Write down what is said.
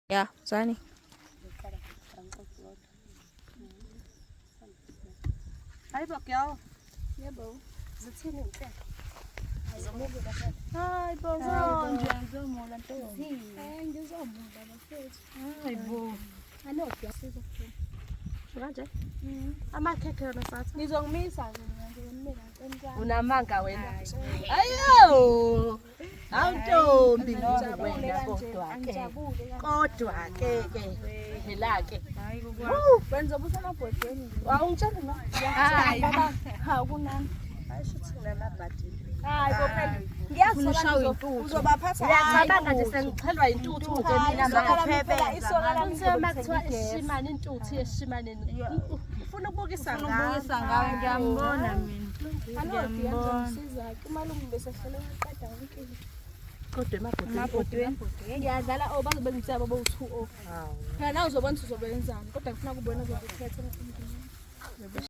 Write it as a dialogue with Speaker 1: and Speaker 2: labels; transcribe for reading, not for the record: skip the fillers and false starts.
Speaker 1: Ya, zani.
Speaker 2: Hayi bo girl.
Speaker 1: Yebo.
Speaker 2: Zithini inhlelo?
Speaker 1: Hayi bo, konje ngizomula ntombi. Eh, ngizomula bafethu.
Speaker 2: Hayi bo.
Speaker 1: Anophi siza.
Speaker 2: Kanje? Amakhekhe yona satha.
Speaker 1: Ngizongimisa ke mina ngizomnika ngicela.
Speaker 2: Unamanga wena. Ayo! Hawu ntombi wena kodwa ke.
Speaker 1: Angijabule kanje.
Speaker 2: Kodwa ke ke phela ke.
Speaker 1: Hayi kukwami. Wenza ubusemabhodweni.
Speaker 2: Awungitshela no.
Speaker 1: Hayi. Ha kunami.
Speaker 2: Hayi shuthi nginamabhadi.
Speaker 1: Hayi bo phela. Ngiyazi uzobaphatha.
Speaker 2: Uyacabanga nje sengixhelwa intuthu ke mina
Speaker 1: Phela isoka lami
Speaker 2: Uma kuthiwa ishimane intuthu yeshimaneni. Ufuna ukubukisa ngawe.
Speaker 3: Ubukisa ngawe ngiyambona mina.
Speaker 1: Anodi ngiyamsiza ke umalume bese hlele waqeda yonke into.
Speaker 2: Kodwa emabhodweni.
Speaker 1: Ngiyadlala oh bazobe ngitshela bobo 2 0. Phela nawe uzobona ukuthi uzobenzani kodwa ngifuna ukubona uzobukhetha.